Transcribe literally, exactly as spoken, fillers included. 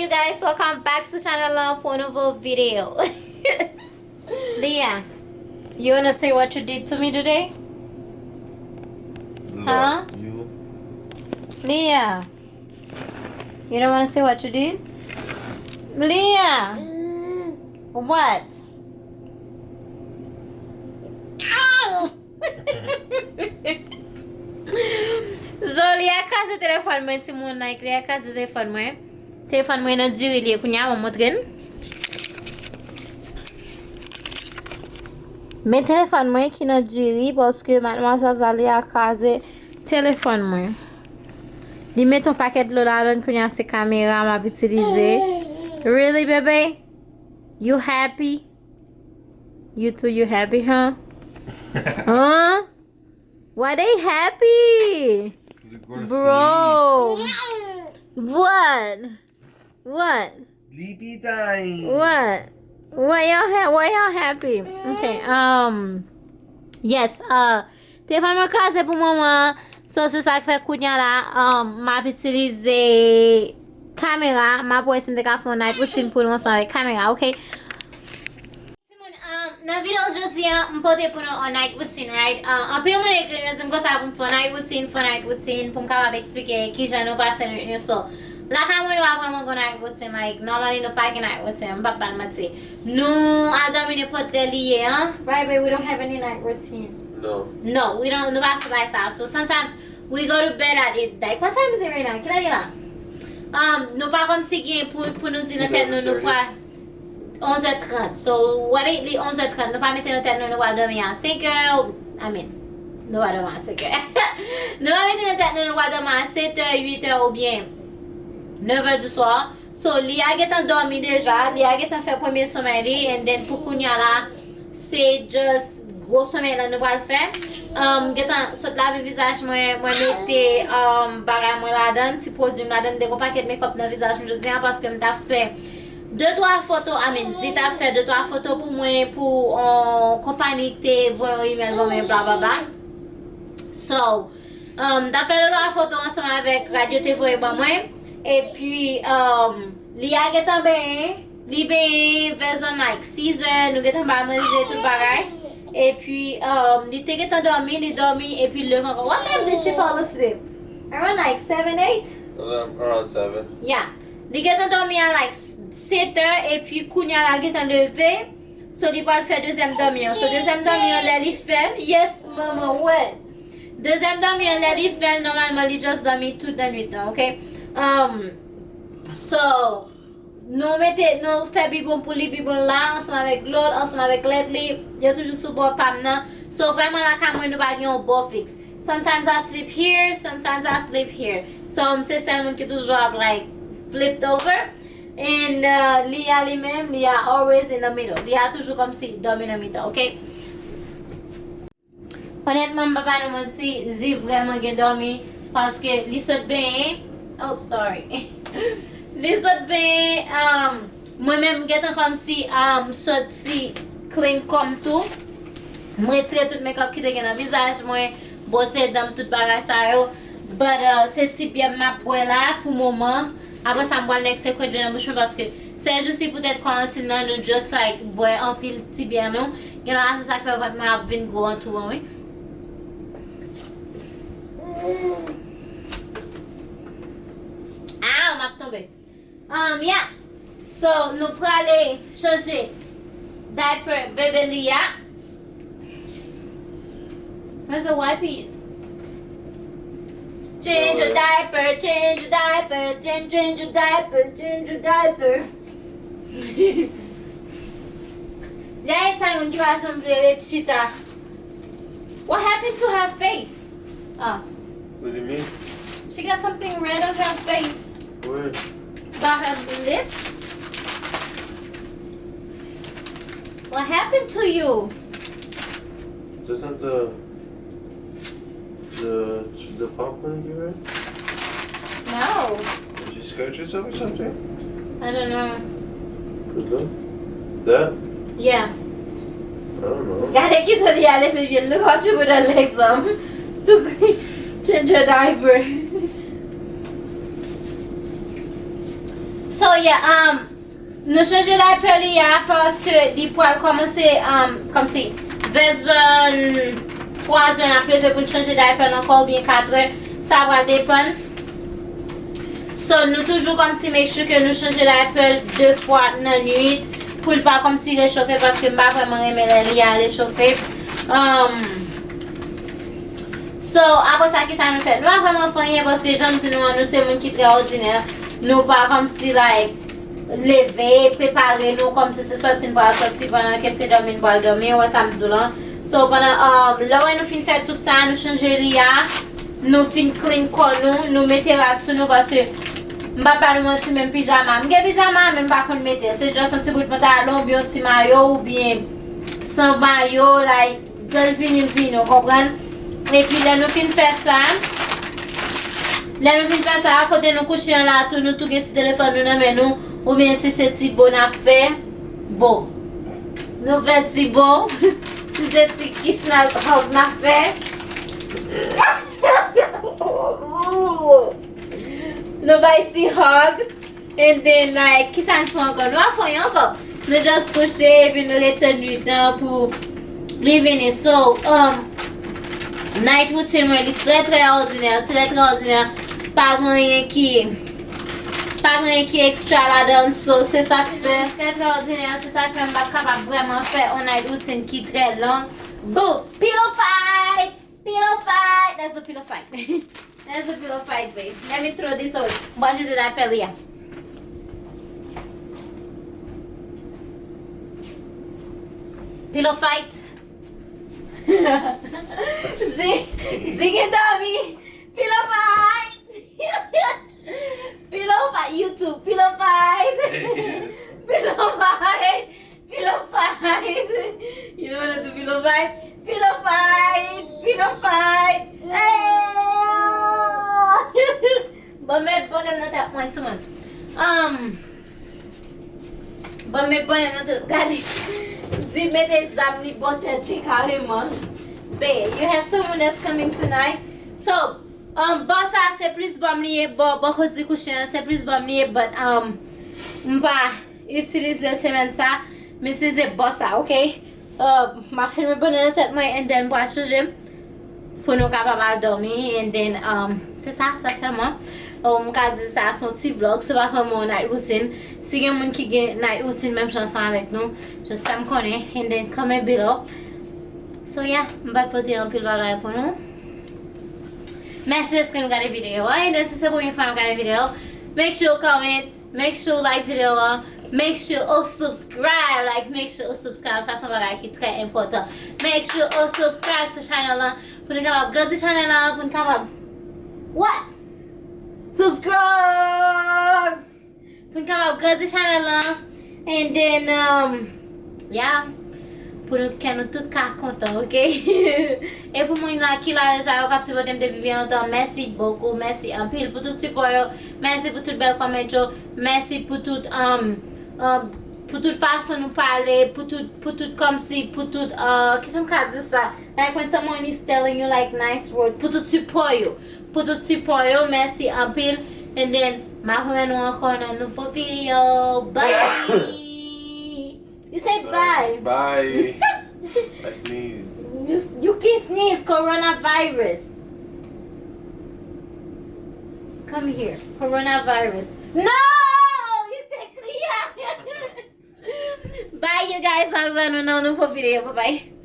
You guys, welcome back to channel lan pou nouvo video. Leah, you wanna say what you did to me today? Huh? You. Leah, you don't wanna say what you did? Leah, what? So, Leah kraze telefòn mwen, timoun, like, Leah kraze telefòn mwen. Telefòn mwen nan diri li ye kounye a, mwen montre n. Men telefòn mwen ki nan diri, paske madmwazèl Leah kraze telefòn mwen. Li met yon pakèt dlo ladan l, kounye a se kamera m ap itilize. Really, bebe? You happy? You too, you happy, huh? Huh? Why they happy? You go to Bro. What? What? Sleep. Sleepy time. What? Why y'all ha- why y'all happy? Okay, um, yes, uh, telefòn mwen kraze pou moman. So, se sa k fè kounye a la, um, m ap itilize kamera. M ap wè si m te ka fè yon night routine pou nou ansanm avèk kamera, okay? Timoun, um, nan videyo jodi a, m pote pou nou yon night routine, right? Uh, anpil moun ekri m, yo di m konsa pou m fè yon night routine, fè yon night routine, pou m kapab eksplike kijan nou pase nwit nou. So, lakay mwen, nou pa vrèman gen night routine, like, normally nou pa gen night routine, m p ap ba n manti. Nou al dòmi nenpòt lè li ye, an. Right, but we don't have any night routine. No. No, we don't, nou pa fè bagay sa. So, sometimes, we go to bed at eight. Like, what time is it right now? Kilè li la? Um, nou pa kòmsi gen pou, pou nou di nan tèt nou, nou pral onz è trant. So, what it, li onz è trant. Nou pa mete nan tèt nou, nou pral dòmi a senk è. I mean, nou pa dòmi a senk è. Nou pa mete nan tèt nou, nou pral dòmi a sèt è, uit è oubyen nèf è di swa. So, Leah gentan dòmi deja. Leah gentan fè premye somèy li. And then, pou kounye a la, se just gwo somèy la nou pral fè. Um, gentan sot lave vizaj mwen, mwen mete, um, bagay mwen ladan, ti pwodui m ladan, m te gon pakèt makeup nan vizaj mwen jodi a paske m t ap fè de twa foto, I mean, Zi t ap fè de twa foto pou mwen, pou yon konpayi ki te voye yon email ban mwen, bla, bla, bla. So, um, m t ap fè de twa foto ansanm avèk rad yo te voye ban mwen. Epi, um, Leah gentan benyen, li benyen vè zòn, like, sis è, nou gentan ba l manje, tout bagay. Epi, um, li te gentan dòmi, li dòmi, epi l leve ankò. What time did she fall asleep? Around, like, seven, eight? Around, around seven. Yeah. Li gentan dòmi a, like, sèt è, epi kounye a la, l gentan leve. So, li pral fè dezyèm dòmi an. So, dezyèm dòmi an, lè li fè l, yes, manman, wè. Dezyèm dòmi an, lè li fè l, nòmalman, li just dòmi tout lannwit lan, ok? Um, so, nou mete, nou fè bibwon pou li, bibwon la, ansanm avèk dlo l, ansanm avèk lèt li, yo toujou sou bò pa m nan. So, vrèman, lakay mwen, nou pa gen yon bò fiks. Sometimes I sleep here, sometimes I sleep here. So, m se sèl moun ki toujou ap, like, flipped over. And, uh, Leah li menm, Leah always in the middle. Leah toujou kòmsi dòmi nan mitan, ok? Onètman, m pa ba nou manti, Zi vrèman gen dòmi, paske li sot benyen. Oh, sorry. Li sot benyen, um, mwen menm, m gentan kòmsi, um, soti clean kò m tou. M retire tout makeup ki te gen nan vizaj mwen, bwose dan m, tout bagay sa yo. But, uh, se ti byè m ap bwè la pou moman. Apre sa, m pral next se kwè dlo nan bouch mwen paske sèjousi poutèt kwarantin nan, nou just, like, bwè anpil ti byè nou. Gen lè se sa k fè vant mwen ap vin gwo an tou an, wi. Aw, m ap tonbe. Um, yeah. So, nou prale chanje diaper bebe Leah. Where's the wipes? Change your diaper, change your diaper, change, change your diaper, change your diaper. Leah e sèl moun ki pa janm vle ret chita. What happened to her face? Ah. What do you mean? She got something red on her face. Where? By her lip. What happened to you? Doesn't the the the popcorn give her? No. Did you scratch yourself or something? I don't know. Pardon? That? Yeah. I don't know. Gade ki joli a leve pye l. Look how she put her legs up to change her diaper. So, Yeah, um, nou chanje daypè li a paske li pral kòmanse, um, kòmsi vè zòn twa zè n ap leve pou n chanje daypè l ankò oubyen kat è. Sa pral depann. So, nou toujou kòmsi make sure ke nou chanje daypè l de fwa nan nwit pou l pa kòmsi rechofe paske m pa vrèman renmen lè li a rechofe. Um, so, apre sa, kisa nou fè? Nou pa vrèman fè anyen paske jan m di nou an, nou se moun ki trè òdinè. Nou pa kòmsi, like, leve, prepare nou kòmsi se sòti n pral sòti, pandan ke se dòmi n pral dòmi, ou wè sa m di w lan. So, pandan, um, lè w wè nou fin fè tout sa, nou chanje li a, nou fin clean kò nou, nou mete rad sou nou, paske m p ap ba nou manti, menm pijama, m gen pijama, men m pa konn mete l. Se just yon ti bout pantalon, oubyen yon ti mayo, oubyen san mayo, like, lè l vini, l vini, w konprann? Epi lè nou fin fè sa, lè nou fin fè sa, kote nou kouche an la tou, nou tou gen ti telefòn nou nan men nou, oubyen si se ti bo n ap fè, bo. Nou fè ti bo, si se ti kiss n ap, hug n ap fè. Nou bay ti hug. And then, like, kisa n fè ankò? Nou pa fè anyen ankò. Nou just kouche, epi nou ret tann nwit lan pou li vini. So, um, night routine mwen, li trè, trè òdinè, trè, trè òdinè. Pa gen anyen ki, pa gen anyen ki extra ladan, so, se sa k fè. Trè, trè òdinè, se sa k fè m p ap kapab vrèman fè on night routine ki trè long. Boom! Pillow fight! Pillow fight! Let's do pillow fight. Let's do pillow fight, babe. Let me throw this out. Mwen jete daypè li a. Pillow fight. Zi, Zi gen dòmi. Pillow fight. Pillow fight, YouTube. Pillow fight. Pillow fight. Pillow fight. You don't wanna do pillow fight? Pillow fight. Pillow fight. Hey! Bon, met bonè nan tèt mwen, sou mwen. Um, bon, met bonè nan tèt. Gade. Zi mete zam li bò tèt li kareman. Babe, you have someone that's coming tonight? So, um, bò sa se plis bò m li ye, bò, bò kote kouche an, se plis bò m li ye, but, um, m pa itilize semèn sa, m itilize bò sa, ok? Uh, m ap fèmen bonè nan tèt mwen, and then m pral chanje m pou nou kapab al dòmi, and then, um, se sa, sa sèlman. Um, m ka di sa, se yon ti vlog, se pa vrèman yon night routine. Si gen moun ki gen night routine menm jan ansanm avèk nou, just fè m konnen, and then comment below. So yeah, m pa t pote anpil bagay pou nou. Mèsi dèske nou gade videyo a, and then si se premye fwa nou gade videyo, make sure you comment, make sure you like videyo a, make sure you subscribe, like, make sure you subscribe, sa se yon bagay ki trè enpòtan. Make sure you subscribe sou channel lan, pou nou kapab grandi channel lan, pou nou kapab, what? Subscribe! Pou n kapab grandi channel lan. And then, um, yeah. Pou nou, kè nou tout ka kontan, ok? E pou moun la ki la deja, yo k ap sipòte m depi byen lontan, mèsi bokou, mèsi anpil pou tout sipò yo, mèsi pou tout bèl kòmant yo, mèsi pou tout, um, um, pou tout fason nou pale, pou tout, pou tout kòmsi, pou tout, uh, kijan m ka di sa? Like when someone is telling you, like, nice word, pou tout sipò yo. Pou tout sipò yo, mèsi anpil. And then, m ap wè nou ankò nan nouvo videyo. Bye! You say bye. Bye. I sneezed. You, you can't sneeze, coronavirus. Come here, coronavirus. No! You take me out. Bye, you guys. M ap wè nou nan nouvo videyo. Bye bye.